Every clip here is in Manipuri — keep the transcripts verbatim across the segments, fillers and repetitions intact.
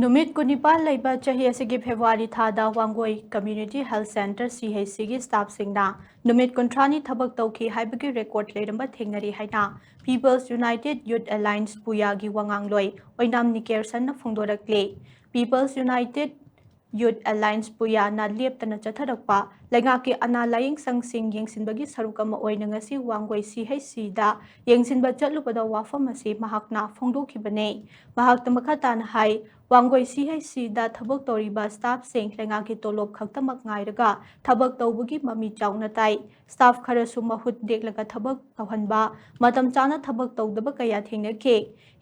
ꯅꯨꯃꯤꯠ ꯀꯨꯟꯅꯤꯄꯥꯜ ꯂꯩꯕ ꯆꯍꯤ ꯑꯁꯤꯒꯤ ꯐꯦꯕ꯭ꯔꯨꯋꯥꯔꯤ ꯊꯥꯗ ꯋꯥꯡꯒꯣꯏ ꯀꯝꯃ꯭ꯌꯨꯅꯤꯇꯤ ꯍꯦꯜꯊ ꯁꯦꯟꯇꯔ, ꯁꯤ ꯑꯩꯆ ꯁꯤꯒꯤ ꯁ꯭ꯇꯥꯐꯁꯤꯡꯅ ꯅꯨꯃꯤꯠ ꯀꯨꯟꯊ꯭ꯔꯥꯅꯤ ꯊꯕꯛ ꯇꯧꯈꯤ ꯍꯥꯏꯕꯒꯤ ꯔꯦꯀꯣꯔꯗ ꯂꯩꯔꯝꯕ ꯊꯦꯡꯅꯔꯤ ꯍꯥꯏꯅ ꯄꯤꯄꯜꯁ ꯌꯨꯅꯥꯏꯇꯦꯗ ꯌꯨꯊ ꯑꯦꯂꯥꯏꯟꯁ, ꯄꯨꯌꯥꯒꯤ ꯋꯥꯉꯥꯡꯂꯣꯏ ꯑꯣꯏꯅꯥꯝ ꯅꯤꯀꯦꯜꯁꯟꯅ ꯐꯣꯡꯗꯣꯔꯛꯂꯤ꯫ ꯄꯤꯄꯜꯁ ꯌꯨꯅꯥꯏꯇꯦꯗ ꯌꯨꯊ ꯑꯦꯂꯥꯏꯟꯁ, ꯄꯨꯌꯥꯅ ꯂꯦꯞꯇꯅ ꯆꯠꯊꯔꯛꯄ ꯂꯩꯉꯥꯛꯀꯤ ꯑꯅꯥ ꯂꯥꯌꯦꯡ ꯁꯪꯁꯤꯡ ꯌꯦꯡꯁꯤꯟꯕꯒꯤ ꯁꯔꯨꯛ ꯑꯃ ꯑꯣꯏꯅ ꯉꯁꯤ ꯋꯥꯡꯒꯣꯏ ꯁꯤ ꯑꯩꯆ ꯁꯤꯗ ꯌꯦꯡꯁꯤꯟꯕ ꯆꯠꯂꯨꯕꯗ ꯋꯥꯐꯝ ꯑꯁꯤ ꯃꯍꯥꯛꯅ ꯐꯣꯡꯗꯣꯛꯈꯤꯕꯅꯤ꯫ ꯃꯍꯥꯛꯇ ꯃꯈꯥ ꯇꯥꯅ ꯍꯥꯏ, ꯋꯥꯡꯒꯣꯏ ꯁꯤ ꯑꯩꯆ ꯁꯤꯗ ꯊꯕꯛ ꯇꯧꯔꯤꯕ ꯁ꯭ꯇꯥꯐꯁꯤꯡ ꯂꯩꯉꯥꯛꯀꯤ ꯇꯣꯂꯣꯞ ꯈꯛꯇꯃꯛ ꯉꯥꯏꯔꯒ ꯊꯕꯛ ꯇꯧꯕꯒꯤ ꯃꯃꯤ ꯆꯥꯎꯅ ꯇꯥꯏ꯫ ꯁ꯭ꯇꯥꯐ ꯈꯔꯁꯨ ꯃꯍꯨꯠ ꯅꯦꯛꯂꯒ ꯊꯕꯛ ꯇꯧꯍꯟꯕ, ꯃꯇꯝ ꯆꯥꯅ ꯊꯕꯛ ꯇꯧꯗꯕ ꯀꯌꯥ ꯊꯦꯡꯅꯈꯤ꯫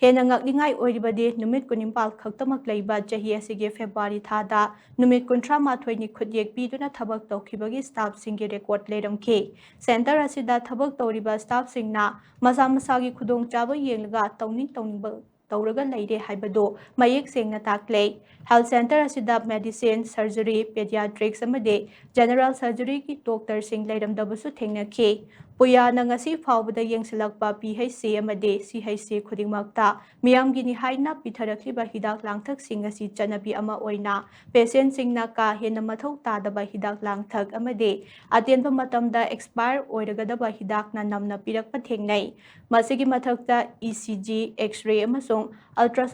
ꯍꯦꯟꯅ ꯉꯛꯅꯤꯡꯉꯥꯏ ꯑꯣꯏꯔꯤꯕꯗꯤ, ꯅꯨꯃꯤꯠ ꯀꯨꯟꯅꯤꯄꯥꯜ ꯈꯛꯇꯃꯛ ꯂꯩꯕ ꯆꯍꯤ ꯑꯁꯤꯒꯤ ꯐꯦꯕ꯭ꯔꯨꯋꯥꯔꯤ ꯊꯥꯗ ꯅꯨꯃꯤꯠ ꯀꯨꯟꯊ꯭ꯔꯥ ꯃꯥꯊꯣꯏꯅꯤ ꯈꯨꯠꯌꯦꯛ ꯄꯤꯗꯨꯅ ꯊꯕꯛ ꯇꯧꯈꯤꯕꯒꯤ ꯁ꯭ꯇꯥꯐꯁꯤꯡꯒꯤ ꯔꯦꯀꯣꯔꯗ ꯂꯩꯔꯝꯈꯤ꯫ ꯁꯦꯟꯇꯔ ꯑꯁꯤꯗ ꯊꯕꯛ ꯇꯧꯔꯤꯕ ꯁ꯭ꯇꯥꯐꯁꯤꯡꯅ ꯃꯁꯥ ꯃꯁꯥꯒꯤ ꯈꯨꯗꯣꯡꯆꯥꯕ ꯌꯦꯡꯂꯒ ꯇꯧꯅꯤꯡ ꯇꯧꯅꯤꯡꯕ ꯇꯧꯔꯒ ꯂꯩꯔꯦ ꯍꯥꯏꯕꯗꯨ ꯃꯌꯦꯛ ꯁꯦꯡꯅ ꯇꯥꯛꯂꯦ꯫ ꯍꯦꯜꯊ ꯁꯦꯟꯇꯔ ꯑꯁꯤꯗ ꯃꯦꯗꯤꯁꯤꯟ, ꯁꯔꯖꯔꯤ, ꯄꯦꯗꯤꯌꯥꯇ꯭ꯔꯤꯛꯁ ꯑꯃꯗꯤ ꯖꯦꯅꯔꯦꯜ ꯁꯔꯖꯔꯤꯒꯤ ꯗꯣꯛꯇꯔꯁꯤꯡ ꯂꯩꯔꯝꯗꯕꯁꯨ ꯊꯦꯡꯅꯈꯤ꯫ ꯄꯨꯌꯥꯅ ꯉꯁꯤ ꯐꯥꯎꯕꯗ ꯌꯦꯡꯁꯤꯜꯂꯛꯄ ꯄꯤ ꯑꯩꯆ ꯁꯤ ꯑꯃꯗꯤ ꯁꯤ ꯑꯩꯆ ꯁꯤ ꯈꯨꯗꯤꯡꯃꯛꯇ ꯃꯤꯌꯥꯝꯒꯤꯅꯤ ꯍꯥꯏꯅ ꯄꯤꯊꯔꯛꯂꯤꯕ ꯍꯤꯗꯥꯛ ꯂꯥꯡꯊꯛꯁꯤꯡ ꯑꯁꯤ ꯆꯠꯅꯕꯤ ꯑꯃ ꯑꯣꯏꯅ ꯄꯦꯁꯦꯟꯁꯤꯡꯅ ꯀꯥ ꯍꯦꯟꯅ ꯃꯊꯧ ꯇꯥꯗꯕ ꯍꯤꯗꯥꯛ ꯂꯥꯡꯊꯛ ꯑꯃꯗꯤ ꯑꯇꯦꯟꯕ ꯃꯇꯝꯗ ꯑꯦꯛꯁꯄꯥꯌꯔ ꯑꯣꯏꯔꯒꯗꯕ ꯍꯤꯗꯥꯛꯅ ꯅꯝꯅ ꯄꯤꯔꯛꯄ ꯊꯦꯡꯅꯩ꯫ ꯃꯁꯤꯒꯤ ꯃꯊꯛꯇ ꯏ ꯁꯤ ꯖꯤ, ꯑꯦꯛꯁ-ꯔꯦ ꯑꯃꯁꯨꯡ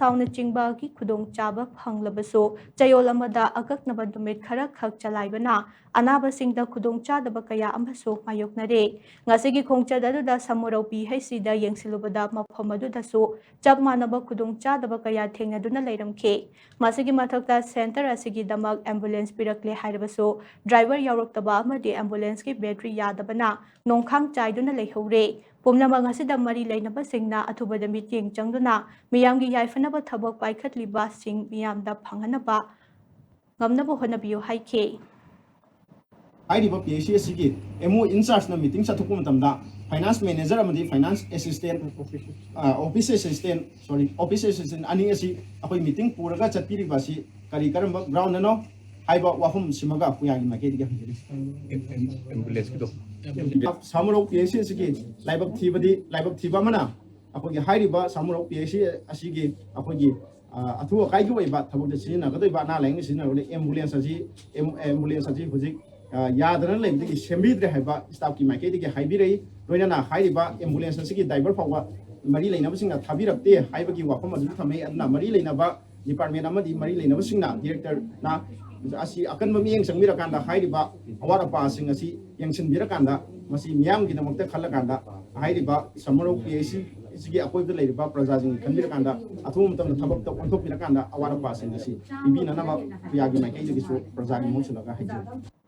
ꯑꯜꯇ꯭ꯔꯥꯁꯥꯎꯟꯅꯆꯤꯡꯕꯒꯤ ꯈꯨꯗꯣꯡꯆꯥꯕ ꯐꯪꯂꯕꯁꯨ, ꯆꯌꯣꯜ ꯑꯃꯗ ꯑꯀꯛꯅꯕ ꯅꯨꯃꯤꯠ ꯈꯔꯈꯛ ꯆꯂꯥꯏꯕꯅ ꯑꯅꯥꯕꯁꯤꯡꯗ ꯈꯨꯗꯣꯡꯆꯥꯗꯕ ꯀꯌꯥ ꯑꯃꯁꯨ ꯃꯥꯌꯣꯛꯅꯔꯦ꯫ ꯉꯁꯤꯒꯤ ꯈꯣꯡꯆꯠ ꯑꯗꯨꯗ ꯁꯥꯃꯨꯔꯧ ꯄꯤ ꯑꯩꯆ ꯁꯤꯗ ꯌꯦꯡꯁꯤꯜꯂꯨꯕꯗ ꯃꯐꯝ ꯑꯗꯨꯗꯁꯨ ꯆꯞ ꯃꯥꯟꯅꯕ ꯈꯨꯗꯣꯡꯆꯥꯗꯕ ꯀꯌꯥ ꯊꯦꯡꯅꯗꯨꯅ ꯂꯩꯔꯝꯈꯤ꯫ ꯃꯁꯤꯒꯤ ꯃꯊꯛꯇ ꯁꯦꯟꯇꯔ ꯑꯁꯤꯒꯤꯗꯃꯛ ꯑꯦꯝꯕꯨꯂꯦꯟꯁ ꯄꯤꯔꯛꯂꯦ ꯍꯥꯏꯔꯕꯁꯨ, ꯗ꯭ꯔꯥꯏꯚꯔ ꯌꯥꯎꯔꯛꯇꯕ ꯑꯃꯗꯤ ꯑꯦꯝꯕꯨꯂꯦꯟꯁꯀꯤ ꯕꯦꯇ꯭ꯔꯤ ꯌꯥꯗꯕꯅ ꯅꯣꯡꯈꯥꯡ ꯆꯥꯏꯗꯨꯅ ꯂꯩꯍꯧꯔꯦ꯫ ꯄꯨꯝꯅꯃꯛ ꯑꯁꯤꯗ ꯃꯔꯤ ꯂꯩꯅꯕꯁꯤꯡꯅ ꯑꯊꯨꯕꯗ ꯃꯤꯠꯌꯦꯡ ꯆꯪꯗꯨꯅ ꯃꯤꯌꯥꯝꯒꯤ ꯌꯥꯏꯐꯅꯕ ꯊꯕꯛ ꯄꯥꯏꯈꯠꯂꯤꯕꯁꯤꯡ ꯃꯤꯌꯥꯝꯗ ꯐꯪꯍꯟꯅꯕ ꯉꯝꯅꯕ ꯍꯣꯠꯅꯕꯤꯌꯨ ꯍꯥꯏꯈꯤ꯫ ꯍꯥꯏꯔꯤꯕ ꯄꯤ ꯑꯩꯆ ꯁꯤ ꯑꯁꯤꯒꯤ ꯑꯦꯝ ꯑꯣ ꯏꯟꯆꯥꯔꯖꯅ ꯃꯤꯇꯤꯡ ꯆꯠꯊꯣꯛꯄ ꯃꯇꯝꯗ ꯐꯥꯏꯅꯥꯟꯁ ꯃꯦꯅꯦꯖꯔ ꯑꯃꯗꯤ ꯐꯥꯏꯅꯥꯟꯁ ꯑꯦꯁꯤꯁꯇꯦꯟ, ꯑꯣꯐꯤꯁ ꯑꯦꯁꯤꯁꯇꯦꯟ, ꯁꯣꯔꯤ, ꯑꯣꯐꯤꯁ ꯑꯦꯁꯤꯁꯇꯦꯟ ꯑꯅꯤ ꯑꯁꯤ ꯑꯩꯈꯣꯏ ꯃꯤꯇꯤꯡ ꯄꯨꯔꯒ ꯆꯠꯄꯤꯔꯤꯕ ꯑꯁꯤ ꯀꯔꯤ ꯀꯔꯝꯕ ꯒ꯭ꯔꯥꯎꯟꯗꯅꯣ ꯍꯥꯏꯕ ꯋꯥꯐꯝꯁꯤꯃꯒ ꯄꯨꯌꯥꯒꯤ ꯃꯥꯏꯀꯩꯗꯒꯤ ꯍꯪꯖꯔꯤ꯫ ꯑꯦꯝꯕꯨꯂꯦꯟꯁꯀꯤꯗꯣ꯫ ꯁꯥꯃꯨꯔꯧ ꯄꯤ ꯑꯩꯆ ꯁꯤ ꯑꯁꯤꯒꯤ ꯂꯥꯏꯕꯛ ꯊꯤꯕꯗꯤ, ꯂꯥꯏꯕꯛ ꯊꯤꯕ ꯑꯃꯅ ꯑꯩꯈꯣꯏꯒꯤ ꯍꯥꯏꯔꯤꯕ ꯁꯥꯃꯨꯔꯧ ꯄꯤ ꯑꯩꯆ ꯁꯤ ꯑꯁꯤꯒꯤ ꯑꯩꯈꯣꯏꯒꯤ ꯑ, ꯑꯊꯨ ꯑꯀꯥꯏꯒꯤ ꯑꯣꯏꯕ ꯊꯕꯛꯇ ꯁꯤꯖꯤꯟꯅꯒꯗꯣꯏꯕ, ꯑꯅꯥ ꯂꯥꯏꯌꯦꯡ ꯁꯤꯖꯤꯟꯅꯒꯗꯣꯏ ambulance ꯑꯁꯤ, ꯑꯦꯝ-, ambulance ꯑꯁꯤ ꯍꯧꯖꯤꯛ, ꯑ, ꯌꯥꯗꯅ ꯂꯩꯕꯗꯒꯤ ꯁꯦꯝꯕꯤꯗ꯭ꯔꯦ ꯍꯥꯏꯕ staffꯀꯤ ꯃꯥꯏꯀꯩꯗꯒꯤ ꯍꯥꯏꯕꯤꯔꯛꯏ꯫ ꯂꯣꯏꯅꯅ ꯍꯥꯏꯔꯤꯕ ambulance ꯑꯁꯤꯒꯤ driver ꯐꯥꯎꯕ ꯃꯔꯤ ꯂꯩꯅꯕꯁꯤꯡꯅ ꯊꯥꯕꯤꯔꯛꯇꯦ ꯍꯥꯏꯕꯒꯤ ꯋꯥꯐꯝ ꯑꯗꯨꯁꯨ ꯊꯝꯃꯛꯏ꯫ ꯑꯗꯨꯅ ꯃꯔꯤ ꯂꯩꯅꯕ department ꯑꯃꯗꯤ ꯃꯔꯤ ꯂꯩꯅꯕꯁꯤꯡꯅ directorꯅ ꯑꯁꯤ ꯑꯀꯟꯕ ꯃꯤꯠꯌꯦꯡ ꯆꯪꯕꯤꯔꯀꯥꯟꯗ ꯍꯥꯏꯔꯤꯕ ꯑꯋꯥꯠ ꯑꯄꯥꯁꯤꯡ ꯑꯁꯤ ꯌꯦꯡꯁꯤꯟꯕꯤꯔꯀꯥꯟꯗ ꯃꯁꯤ ꯃꯤꯌꯥꯝꯒꯤꯗꯃꯛꯇ ꯈꯜꯂꯀꯥꯟꯗ ꯍꯥꯏꯔꯤꯕ ꯁꯃꯔꯧ PHC ꯁꯤꯒꯤ ꯑꯀꯣꯏꯕꯗ ꯂꯩꯔꯤꯕ ꯄ꯭ꯔꯖꯥꯁꯤꯡꯒꯤ ꯈꯟꯕꯤꯔꯀꯥꯟꯗ ꯑꯊꯨꯕ ꯃꯇꯝꯗ ꯊꯕꯛꯇ ꯑꯣꯟꯊꯣꯛꯄꯤꯔꯀꯥꯟꯗ ꯑꯋꯥꯠ ꯑꯄꯥꯁꯤꯡ ꯑꯁꯤ ꯄꯤꯕꯤꯅꯅꯕ ꯈꯨꯌꯥꯒꯤ ꯃꯥꯏꯀꯩꯗꯒꯤꯁꯨ ꯄ꯭ꯔꯖꯥꯒꯤ ꯃꯍꯨꯠ ꯁꯤꯜꯂꯒ ꯍꯥꯏꯖꯔꯤ꯫